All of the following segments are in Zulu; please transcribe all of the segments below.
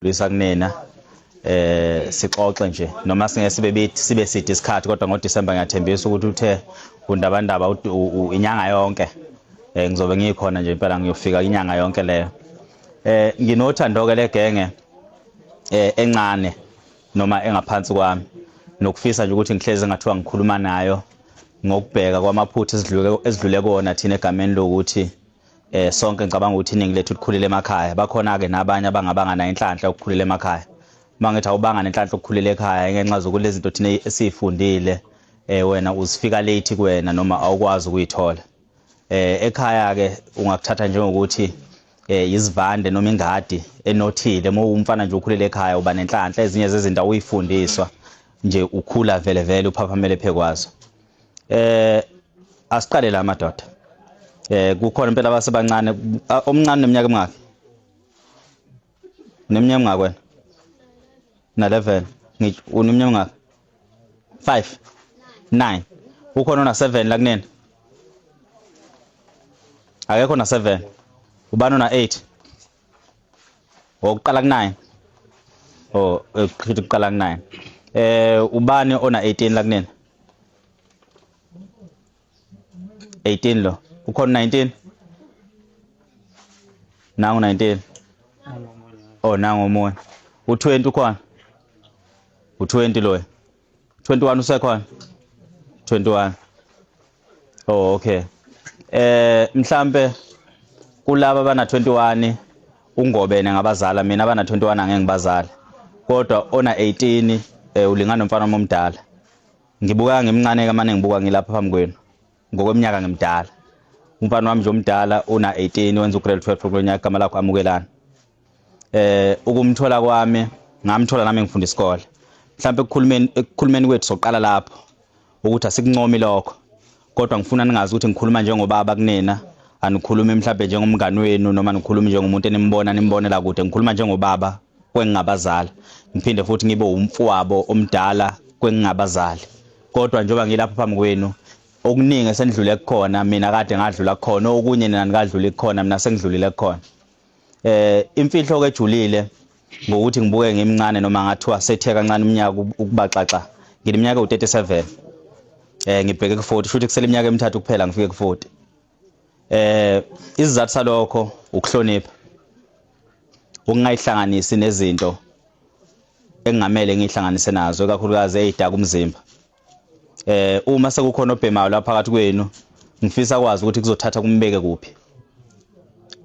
Lisa kunina sixoxe nje noma singeke sibe bithi sibe side isikhathi kodwa ngoDecember ngiyathembisa ukuthi uthe undabandaba inyanga yonke ngizobe ngikhona nje impela ngiyofika inyanga yonke leyo. Nginothando ke legenge encane noma engaphansi kwami nokufisa nje ukuthi ngihlezi ngathiwa ngikhuluma nayo ngokubheka kwamaphutha esidlule esidlule kona thina egameni lokuthi sonke ngicabanga ukuthi iningi lethu likhulile emakhaya. Bakhona ke nabanye abangabanga nayo inhlanhla yokukhulela emakhaya. Uma ngithi awubanga nenhlanhla yokukhulela ekhaya ngenxa zokuthi lezi zinto thina esiyifundile wena uzifika late kuwena noma awukwazi ukuyithola. Ekhaya ke ungakuthatha njengokuthi izivande noma ingadi enothile. Uma umfana nje ukhulele ekhaya uba nenhlanhla, ezinye zezinto awuyifundiswa nje, ukhula vele vele uphaphamele phekwazo. Asiqale la madoda. Kukhona impela abasebancane. Omncane neminyaka emingaki? Uneminyaka emingaki wena? Na 11. Ngithi uneminyaka emingaki? 5 9. Ukhona ona 7 la kunene? Akekho na 7. Ubani ona 8? Okuqala ku9. Oh, kuqala ku9. Ubani ona 18 la kunene? 18 lo. Ukhona 19? Nangu 19. Oh, nangu omunye. U20 ukhona? U20 lo. 21 usekhona? 21. Oh, okay. Mhlambe kulaba abana 21 ungobene ngabazala, mina abana 21 angeke ngibazale. Kodwa ona 18 ulingana nomfana omdala. Ngibuka ngimncane kamane ngibuka ngilapha phambi kwenu. Ngokweminyaka ngimdala. Umfana wami nje omdala una 18 wenza ugrade 12 kulonyaka, igama lakho Amukelani. Ukumthola kwami ngamthola nami ngifunda isikole. Mhlawumbe ekukhulumeni kwethu soqala lapho ukuthi asikuncomi lokho. Kodwa ngifuna ningazi ukuthi ngikhuluma njengobaba kunina, anikhulumi mhlawumbe njengomngani wenu noma nikhulumi njengomuntu enimbona nimbonela kude. Ngikhuluma njengobaba kwengingabazala, ngiphinde futhi ngibe umfowabo omdala kwengingabazali. Kodwa njengoba ngilapha phambi kwenu, okuningi esendlule kukhona mina kade ngadlula kukhona, okunye nina nikadluli kukhona, mina sengidlulile kukhona. Imfihlo ke ejulile ngokuthi ngibuke ngimncane noma ngathiwa sethe kancane iminyaka ukubaxaxa, ngineminyaka ewu-37, ngibheke ku-40, shuthi kusele iminyaka emithathu kuphela ngifike ku-40. Isizathu salokho ukuhlonipha, ukungayihlanganisi nezinto engingamele ngihlanganise nazo, ikakhulukazi eyidaka umzimba. Uma sekukhona obhemayo lapha phakathi kwenu, ngifisa kwazi ukuthi kuzothatha kumbeke kuphi.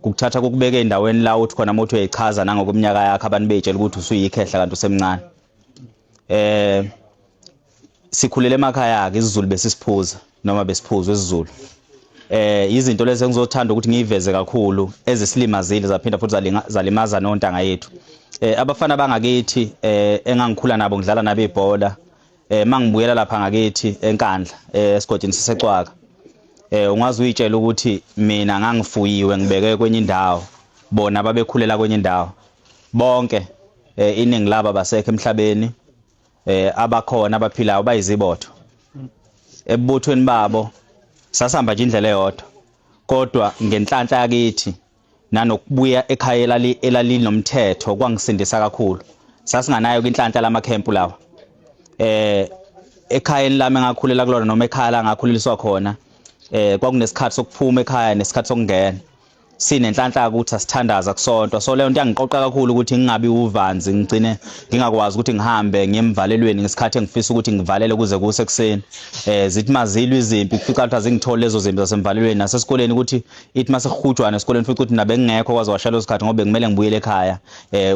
Kukuthatha kukubeke endaweni la uthi khona uma uthi uyayichaza nangokweminyaka yakho abantu beyitshela ukuthi usuyikhehla kanti usemncane. Sikhulele emakhaya ke isiZulu besisiphuza noma besiphuzwa isiZulu. Izinto lezi engizothanda ukuthi ngiyiveze kakhulu ezisilimazile zaphinda futhi zalimaza nontanga yethu. Abafana bangakithi engangikhula nabo ngidlala nabo ibhola, mangibuyela lapha ngakithi eNkandla esigodini sisecwaka, ungaze uyitshela ukuthi mina ngangifuyiwe ngibeke kwenye indawo, bona babekhulela kwenye indawo. Bonke iningi laba basekho emhlabeni, abakhona abaphilayo bayizibotho. Ebuthweni babo sasihamba nje indlela eyodwa, kodwa ngenhlanhla yakithi nanokubuya ekhaya elalinomthetho kwangisindisa kakhulu. Sasinganayo inhlanhla lamakhempu lawa. Ekhayeni lami engakhulela kulona noma ekhaya la ngakhuleliswa khona, kwakunesikhathi sokuphuma ekhaya nesikhathi sokungena. Sinenhlanhla ukuthi asithandaza kusonto, so leyo nto yangiqoqa kakhulu ukuthi ngingabi uvanzi, ngigcine ngingakwazi ukuthi ngihambe ngiye emvalelweni ngesikhathi engifisa ukuthi ngivalele kuze kuse ekuseni. Zithi mazilwe izimpi kufica ukuthi azingithole lezo zimpi zasemvalelweni, nasesikoleni ukuthi ithi masekuhujwana esikoleni fica ukuthi nabe ngingekho kwaze washaya leso sikhathi ngoba bekumele ngibuyele ekhaya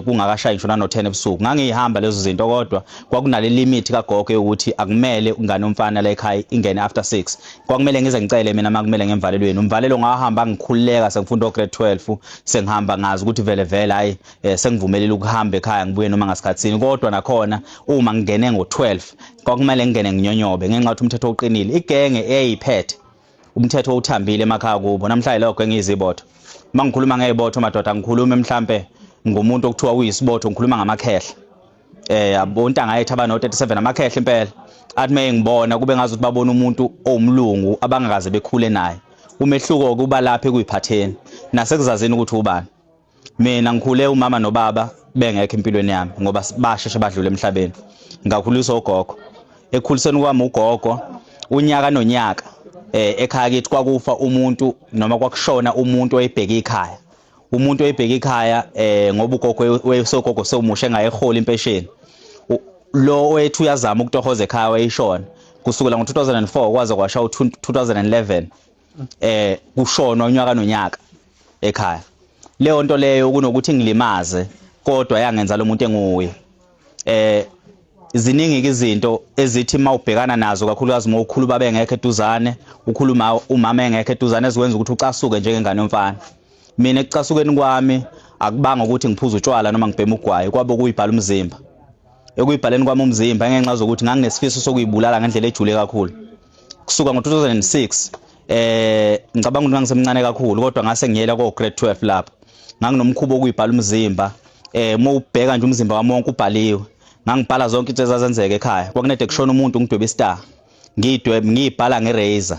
kungakashayi ngisho nano-10 ebusuku. Ngangiyihamba lezo zinto, kodwa kwakunale limit kagogo yokuthi akumele ingane yomfana la ekhaya ingene after 6. Kwakumele ngize ngicele mina uma kumele ngemvalelweni. Umvalelo ngahamba ngikhululeka sengifunda o-grade 12, sengihamba ngazi ukuthi vele vele hayi sengivumelile ukuhamba ekhaya ngibuye noma ngasikhathini. Kodwa nakhona uma ngingene ngo-12 kwakumele ngingene nginyonyobe ngenxa yokuthi umthetho uqinile. Igenge eyayiphethe umthetho uthambile emakhaya kubo namhlanje leyo genge izibotho. Uma ngikhuluma ngey'botho madoda, ngikhulume mhlampe ngomuntu okuthiwa uyisibotho, ngikhuluma ngamakhehla. Abontanga yethu abano 37 amakhehla impela, athi mengibona kube ngazi ukuthi babona umuntu owumlungu abangakaze bekhule naye. Umehluko kuba lapha ekuyiphatheni nasekuzazini ukuthi ubani. Mina ngikhule umama nobaba bengekho empilweni yami ngoba basheshe badlula emhlabeni. Ngakhuliswa ugogo. Ekukhuliseni kwami ugogo unyaka nonyaka ekhaya kithi kwakufa umuntu noma kwakushona umuntu oyebheka ikhaya. Umuntu oyebheka ikhaya ngoba ugogo wesogogo sewumusha engayeholi impesheni. Lo wethu uyazama ukutohoza ekhaya wayishona. Kusukela ngo-2004 kwaze kwasha u-2011 kushonwa unyaka nonyaka ekhaya. Leyo nto leyo kunokuthi ngilimaze kodwa yangenza lo muntu enguye. Ziningi izinto ezithi mawubhekana nazo kakhulukazi uma ukhulu babe ngekho eduzane, ukhuluma umama engekho eduzane, ezikwenza ukuthi ucasuke njengengane yomfana. Mina ekucasukeni kwami akubanga ukuthi ngiphuze utshwala noma ngibhema ugwayi, kwabe kuyibhala umzimba. Ekuyibhaleni kwami umzimba ngenxa zokuthi nganginesifiso sokuyibulala ngendlela ejule kakhulu. Kusuka ngo-2006 ngicabanga ukuthi ngangisemncane kakhulu kodwa ngase ngiyela ko grade 12 lapho. Nganginomkhuba wokuyibhala umzimba. Uma ubheka nje umzimba wami wonke ubhaliwe. Ngangibhala zonke izinto ezazenzeka ekhaya. Kwakunede kushona umuntu ngidwebe istar. Ngidwebe ngiyibhala ngerazor.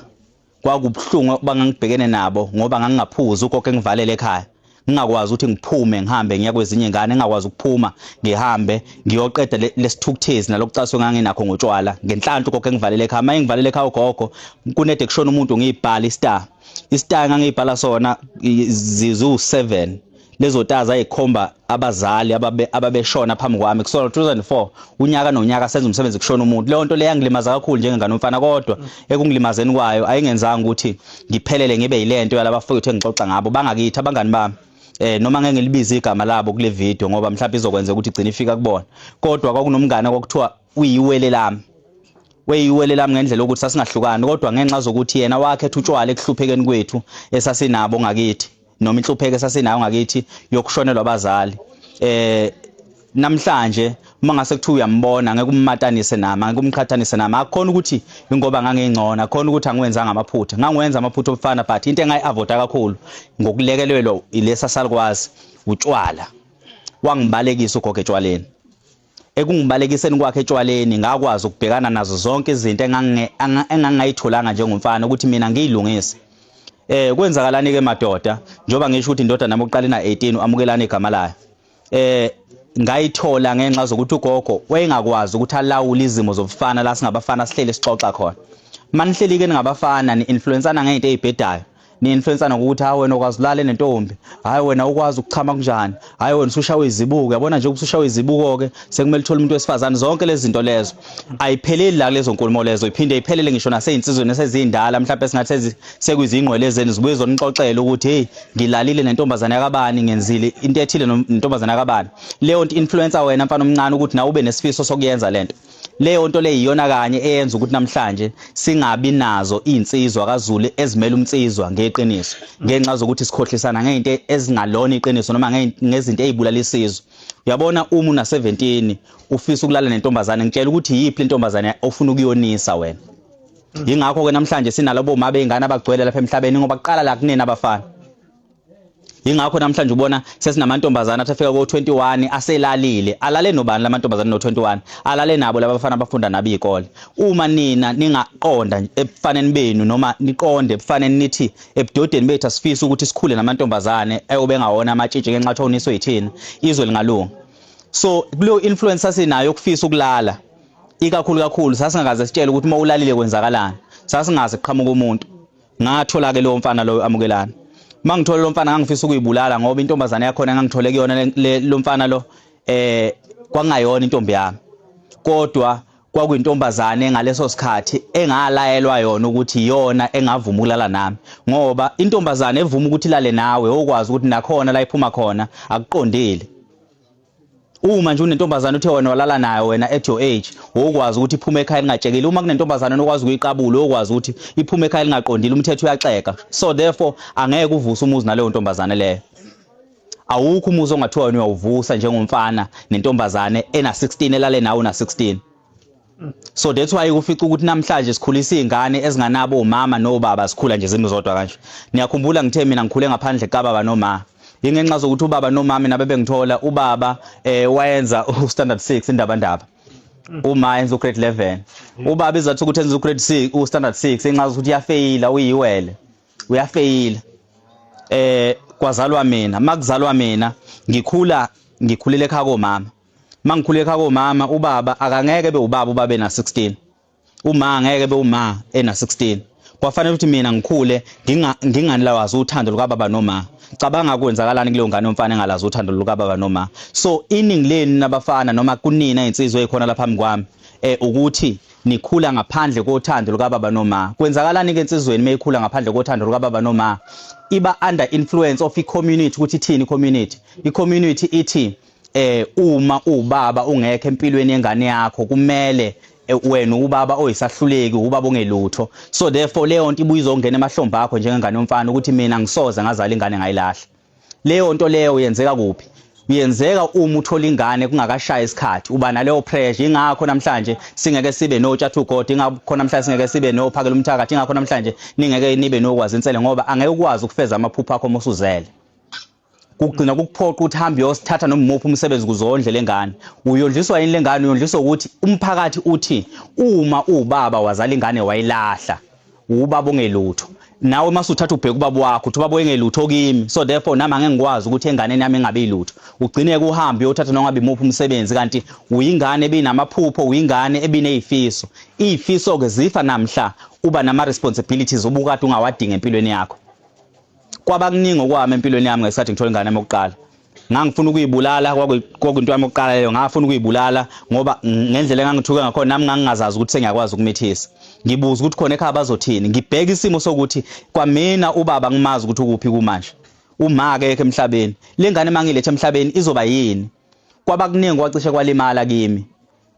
Kwakubuhlungu bangangibhekene nabo ngoba ngangingaphuzi ugogo engivalele ekhaya. Ngingakwazi ukuthi ngiphume ngihambe ngiya kwezinye ingane, ngingakwazi ukuphuma ngihambe ngiyoqeda lesithukuthezi nalokucaswa nganginakho ngotshwala. Ngenhlanhla ugogo engivalele ekhaya. Maye ngivalele ekhaya ugogo kunede kushona umuntu ngiyibhala istar. Istar ngangiyibhala sona ziwu7. Lezo taza ayikhomba abazali ababeshona phambi kwami kusukela 2004 unyaka nonyaka senza umsebenzi kushona umuntu. Leyo nto leyo yangilimaza kakhulu njengengane umfana, kodwa ekungilimazeni kwayo ayingenzanga ukuthi ngiphelele ngibe yilento yalabafowethu engixoxa ngabo bangakithi abangani bami. Noma ngeke ngilibize igama labo kule video ngoba mhlawumbe izokwenza ukuthi igcine ifika kubona, kodwa kwakunomngane kwakuthiwa uyiwele lami, weyiwele lami ngendlela yokuthi sasingahlukani, kodwa ngenxa zokuthi yena wakhetha utshwala ekuhluphekeni kwethu esasinabo ngakithi noma inhlupheko esasinayo ngakithi yokushonelwa abazali. Namhlanje uma ngase kuthiwa uyambona ngeke ummatanise nami, ngeke umqhathanise nami. Akukhona ukuthi ingoba ngangingcono, akukhona ukuthi angiwenzanga amaphutha, ngangiwenza amaphutha obufana, but into engayi-avoida kakhulu ngokulekelelwa ilesa salukwazi utshwala. Wangibalekisa ugogo etshwaleni. Ekungibalekiseni kwakhe etshwaleni ngakwazi ukubhekana nazo zonke izinto engangingayitholanga njengomfana ukuthi mina ngiyilungise. Kwenzakalani ke madoda, njengoba ngisho ukuthi indodana nami oqala ina 18 amukelana igama layo. Ngayithola ngenxa zokuthi ugogo wayengakwazi ukuthi alawule izimo zobufana la singabafana sihlele sixoxa khona. Manihleli ke ningabafana ni-influenceana ngento ezibhedayo. Ni-influenceana ngokuthi hayi wena ukwazi ulale nentombi, hayi wena ukwazi ukuchama kunjani, hayi wena usushawe izibuko, yabona nje usushawe izibuko ke sekumele uthole umuntu wesifazane. Zonke lezi zinto lezo ayipheleli la kulezo nkulumo lezo, iphinde iphelele ngisho naseyinsizweni esezindala, mhlawumbe singathi sekuyizingqwele zenu zibuye zonixoxele ukuthi hey ngilalile nentombazane yakabani, ngenzile into ethile nentombazane yakabani. Leyo nto influencer wena mfana omncane ukuthi nawe ube nesifiso sokuyenza lento. Leyo nto le iyona kanye eyenza ukuthi namhlanje singabi nazo insizwa kaZulu ezimela umnsizwa ngeqiniso, ngenxa zokuthi sikhohlisana ngeinto ezingalona iqiniso noma ngezinto ezibulala isizwe. Uyabona uma una 17 ufisa ukulala nentombazane, ngitshela ukuthi yiphi lentombazane ofuna ukuyonisa wena. Yingakho ke namhlanje sinalabo mama beingane abagcwele lapha emhlabeni ngoba kuqala la kunina abafana. Yingakho namhlanje ubona sesinamantombazana athi afika ko-21 aselalile. Alale nobani lamantombazana no-21? Alale nabo laba bafana abafunda nabo izikole. Uma nina ningaqonda ebufaneni benu noma niqonde ebufaneni nithi ebudodeni bethu asifisi ukuthi sikhule namantombazane ayobe engawona amatshitshi ngenxa yokuthi oniswe yithina, izwe lingalunga. So kuleyo influence sasinayo ukufisa ukulala ikakhulu kakhulu, sasingakaze sitshele ukuthi uma ulalile kwenzakalani, sasingaze kuqhamuka umuntu. Ngathola ke lo mfana lo amukelana. Mangithola lo mfana ngangifisa ukuyibulala ngoba intombazane yakhona engangithole kuyona lo mfana lo kwangayona intombi yami, kodwa kwakuyintombazane ngaleso sikhathi engalayelwa yona ukuthi iyona engavuma ukulala nami, ngoba intombazane evuma ukuthi ilale nawe okwazi ukuthi nakhona la iphuma khona akuqondile. Uma nje unentombazane uthe wena walala nayo wena at your age, wokwazi ukuthi iphume ekhaya lingatshekile. Uma kunentombazane onokwazi ukuyiqabula, wokwazi ukuthi iphume ekhaya lingaqondile, umthetho uyaxeka. So therefore angeke uvuse umuzi naleyo ntombazane leyo. Awukho umuzi ongathiwa wena uyawuvusa njengomfana nentombazane ena 16 elale nawe una 16. So that's why kufica ukuthi namhlanje sikhulisa izingane ezinganabo omama nobaba, sikhula nje zimizodwa kanje. Niyakhumbula ngithe mina ngikhule ngaphandle kababa noma. Ingenxa zokuthi ubaba nomama nabe bengithola, ubaba wayenza u standard 6 indaba ndaba. Uma yenza u grade 11. Ubaba izathu ukuthi enza u grade 6, u standard 6 ingenxa zokuthi uyafeyila, uyiwele. Uyafeyila. Kwazalwa mina, makuzalwa mina ngikhula Ngikhulele ekhaya komama. Mangikhulele ekhaya komama, ubaba akangeke be ubaba, ubaba ena 16, uma angeke be uma ena 16. Kwafanele ukuthi mina ngikhule nginganilawazi uthando lukababa noma. Cabanga kwenzakalani kuleyo ngane yomfana engalazi uthando lukababa noma. So iningi lenu nabafana, noma kunina insizwa ekhona lapha phambi kwami, ukuthi nikhula ngaphandle kothando lukababa noma. Kwenzakalani ke ensizweni mayikhula ngaphandle kothando lukababa noma? Iba under influence of i-community. Ukuthi ithini i-community? I-community ithi uma ubaba ungekho empilweni yengane yakho, kumele wena ubaba oyisahluleki, ubaba ongelutho. So therefore leyo nto ibuye izongena emahlombe akho njengengane yomfana, ukuthi mina ngisoze ngazala ingane ngayilahla. Leyo nto leyo yenzeka kuphi? Yenzeka uma uthola ingane kungakashaya isikhathi, uba naleyo pressure. Ingakho namhlanje singeke sibe noTshatha ugodi, ingakho namhlanje singeke sibe noPhakela Umthakathi, ingakho namhlanje ningeke nibe nokwazi insele, ngoba angeke ukwazi ukufeza amaphupho akho mosuzele. Kugcina kukuphoqa ukuthi hambe uyosithatha noma umuphi umsebenzi ukuze wondle lengane. Uyondliswa yini lengane? Uyondliswa ukuthi umphakathi uthi uma ubaba wazala ingane wayilahla, ubaba ongelutho. Nawe mase uthatha ubheka ubaba wakho, uthi ubaba wengelutho kimi, so therefore nami angeke ngikwazi ukuthi enganeni yami engabe ilutho. Ugcine kuhambe uyothatha noma ngabe imuphi umsebenzi, kanti uyingane ebinamaphupho, uyingane ebinezifiso. Izifiso ke zifa namhla uba nama responsibilities obukade ungawadinga empilweni yakho. Kwaba kuningi okwami empilweni yami ngesikhathi ngithola ingane yami yokuqala. Ngangifuna ukuyibulala, kwakuyinto yami yokuqala leyo. Ngafuna ukuyibulala ngoba ngendlela engangithuke ngakhona nami ngangingazazi ukuthi sengiyakwazi ukumithisa. Ngibuza ukuthi khona ekhaya bazothini, ngibheka isimo sokuthi kwamina ubaba ngimazi ukuthi ukuphi kumanje, uma akekho emhlabeni, le ngane mangilethe emhlabeni izoba yini? Kwaba kuningi kwacishe kwalimala kimi.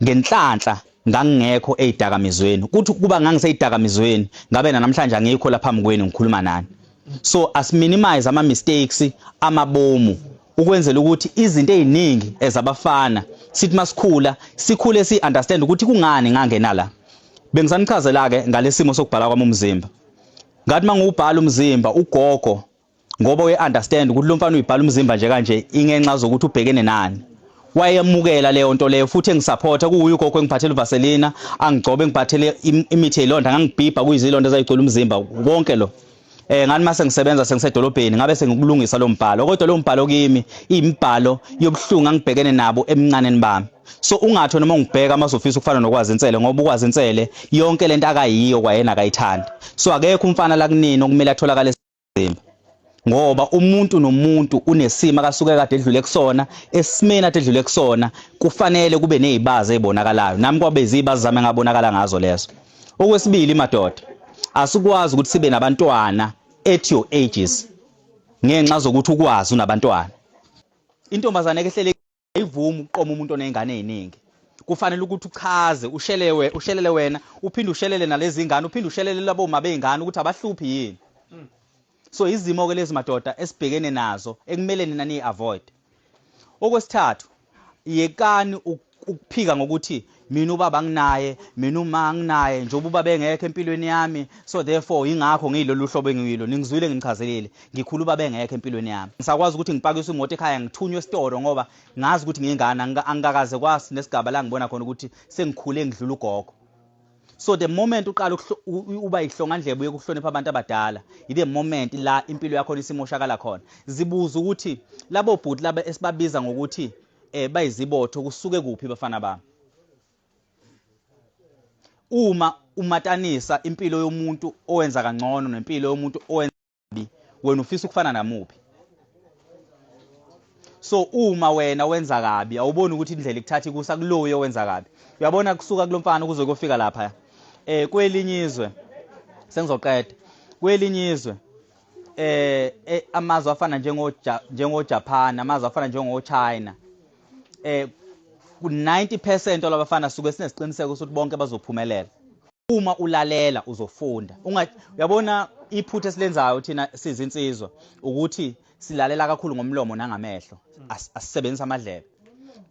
Ngenhlanhla ngangingekho ezidakamizweni. Kuthi kuba ngangiseyidakamizweni, ngabe namhlanje angikho lapha phambi kwenu ngikhuluma nani. So asiminimize ama mistakes amabomu, ukwenzela ukuthi izinto eziningi ezabafana sithi masikhula sikhule si understand ukuthi kungani ngangena la. Bengisanichazela ke ngalesimo sokubhala kwami umzimba. Ngathi mangiwubhala umzimba, ugogo, ngoba uye understand ukuthi lo mfana uyibhala umzimba nje kanje ingenxa zokuthi ubhekene nani, wayemukela leyo nto leyo futhi engisupporta. Kuwuye ugogo engiphathele uvaselina, angigcobe, engiphathele imithi yelonda, ngangibhibha kuyizilonda ezayigcwele umzimba konke lo. Ngani mase ngisebenza sengisedolobheni, ngabe sengikulungisa lo mbhalo, kodwa lo mbhalo kimi imibhalo yobuhlungu angibhekene nabo emncaneni bami. So ungatho noma ungibheka masufisa ukufana nokwazi insele, ngoba ukwazi insele yonke lento akayiyo kwayena akayithandi. So akekho umfana la kunini okumele atholakale umzimba, ngoba umuntu nomuntu unesimo akasuke kade edlule kusona. Esimeni ade edlule kusona kufanele kube nezibazi ezibonakalayo. Nami kwabe izibazi zami engabonakala ngazo lezo. Okwesibili, madoda, asikwazi ukuthi sibe nabantwana at your ages ngenxa zokuthi ukwazi unabantwana. Intombazane ke hlele ayivumi ukuqoma umuntu onezingane eziningi. Kufanele ukuthi uchaze, ushelewe, ushelele wena, uphinde ushelele nalezi ngane, uphinde ushelele labo mama bezingane ukuthi abahluphi yini. So izimo ke lezi, madoda, esibhekene nazo ekumele nina ni avoid. Okwesithathu, yekani ukuphika ngokuthi mina ubaba nginaye, mina uma nginaye, njengoba ubaba engekho empilweni yami, so therefore ingakho ngiyilolu hlobo engiyilo. Ningizwile, ngichazelile, ngikhula ubaba engekho empilweni yami. Ngisakwazi ukuthi ngipakise imoto ekhaya, ngithunywe esitolo, ngoba ngazi ukuthi ngiyingane, angikakaze kwasi nesigaba la ngibona khona ukuthi sengikhule ngidlula ugogo. So the moment uqala uba ihlongandlebe, uye kuhlonipha abantu abadala, i-the moment la impilo yakho isimoshakala khona. Zibuza ukuthi labo bhuti laba esibabiza ngokuthi bayizibotho kusuke kuphi, bafana bami? Uma umatanisa impilo yomuntu owenza kangcono nempilo yomuntu owenza kabi, wena ufisa ukufana namuphi? So uma wena wenza kabi, awuboni ukuthi indlela ikuthatha ikusa kuloyo owenza kabi? Uyabona, kusuka kulomfana kuze kuyofika lapha kwelinye izwe. Sengizoqeda. Kwelinye izwe, amazwe afana njengo Japan, amazwe afana njengo China, ku 90% walabafana suke sinesiqiniseko sokuthi bonke bazophumelela. Uma ulalela uzofunda. Unga uyabona, iphutha esilenzayo thina sizinsizwa ukuthi silalela kakhulu ngomlomo nangamehlo, asisebenzisa amadlebe,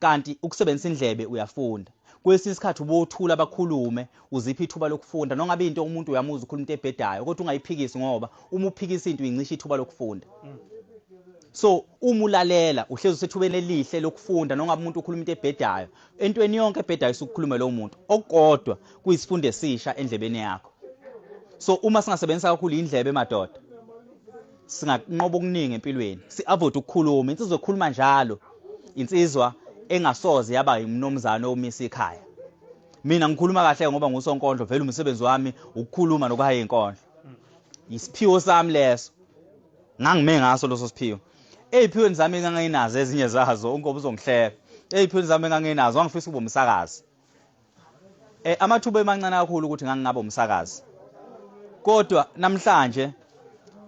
kanti ukusebenzisa indlebe uyafunda. Kwesinye isikhathi ubothula bakhulume, uziphi ithuba lokufunda. Nongabe into umuntu uyamuzwa ukhuluma into ebhedayo, kodwa ungayiphikisi, ngoba uma uphikisa into uyincisha ithuba lokufunda. So uma ulalela uhlezi usethubeni elihle lokufunda, nongabe umuntu ukhuluma into ebhedayo. Entweni yonke ebhedayo isukukhuluma lowo muntu okukodwa kuyisifundo esisha endlebeni yakho. So uma singasebenzisa kakhulu indlebe, madoda, singanqoba okuningi empilweni, si-avoid ukukhuluma. Insizwa ekhuluma njalo Insizwa engasoze yaba umnumzane omisa ikhaya. Mina ngikhuluma kahle ngoba ngusonkondlo, vele umsebenzi wami ukukhuluma nokuhaya inkondlo. Isiphiwo sami leso. Ngangime ngaso leso siphiwo. Ey'phiweni zami enganginazo ezinye zazo, ungoba uzongihleka. Ey'phiweni zami enganginazo ngangifisa ukuba umsakazi. Amathuba emancane kakhulu ukuthi ngangingaba umsakazi. Kodwa namhlanje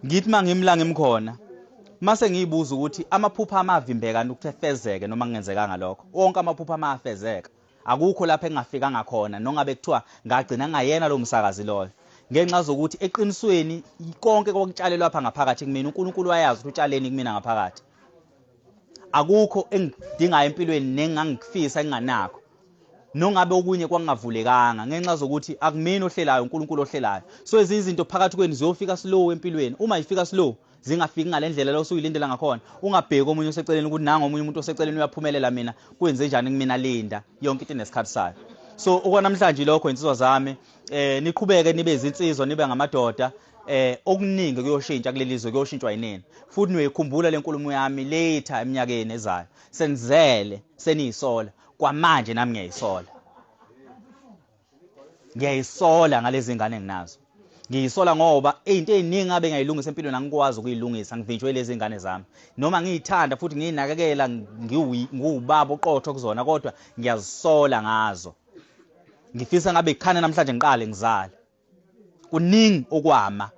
ngithi mangimla ngimkhona mase ngiyibuza ukuthi amaphupha amavimbeka ukuthi efezeke noma kungenzekanga lokho. Wonke amaphupha amafezeka. Akukho lapho engingafikanga khona nongabe kuthiwa ngagcina ngayena lo msakazi loyo. Ngenxa zokuthi eqinisweni konke kwakutshalelwa lapha ngaphakathi kumina, uNkulunkulu wayazi ukuthi utshaleni kumina ngaphakathi. Akukho engidingayo empilweni nengangikufisa enginganakho. Nongabe okunye kwangavulekanga ngenxa zokuthi akumina ohlelayo, uNkulunkulu ohlelayo. So ezinye izinto phakathi kwenu ziyofika slow empilweni. Uma ifika slow zingafiki ngalendlela lo usuyilindela ngakhona, ungabheki omunye oseceleni ukuthi nangu omunye umuntu oseceleni uyaphumelela, mina kwenze njani kumina? Linda, yonke into inesikhathi sayo. So okwanamhlanje lokho, insizwa zami, niqhubeke nibe izinsizwa, nibe ngamadoda. Okuningi kuyoshintsha kuleli zwe, kuyoshintshwa yinini, futhi niyoyikhumbula le nkulumo yami later eminyakeni ezayo senizele seniyisola. Kwamanje nami ngiyayisola, ngiyayisola ngalezi ngane enginazo. Ngiyisola ngoba izinto eziningi ngabe ngiyayilungisa empilweni angikwazi ukuyilungisa, ngivinjwe lezi ngane zami. Noma ngiyithanda futhi ngiyinakekela, ngiwubaba oqotho kuzona, kodwa ngiyazisola ngazo. Ngifisa ngabe kukhana namhlanje ngiqale ngizale. Kuningi okwama,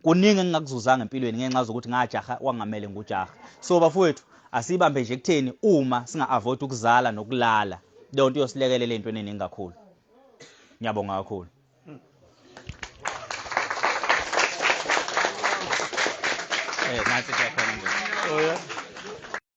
kuningi engingakuzuzanga empilweni ngenxa zokuthi ngajaha kwangamele ngujaha. So bafowethu, asibambe nje ekutheni uma singa-avoid ukuzala nokulala, leyo nto iyosilekelela ey'ntweni ey'ningi kakhulu. Ngiyabonga kakhulu. Nansi into yakhona nje. Oh yeah.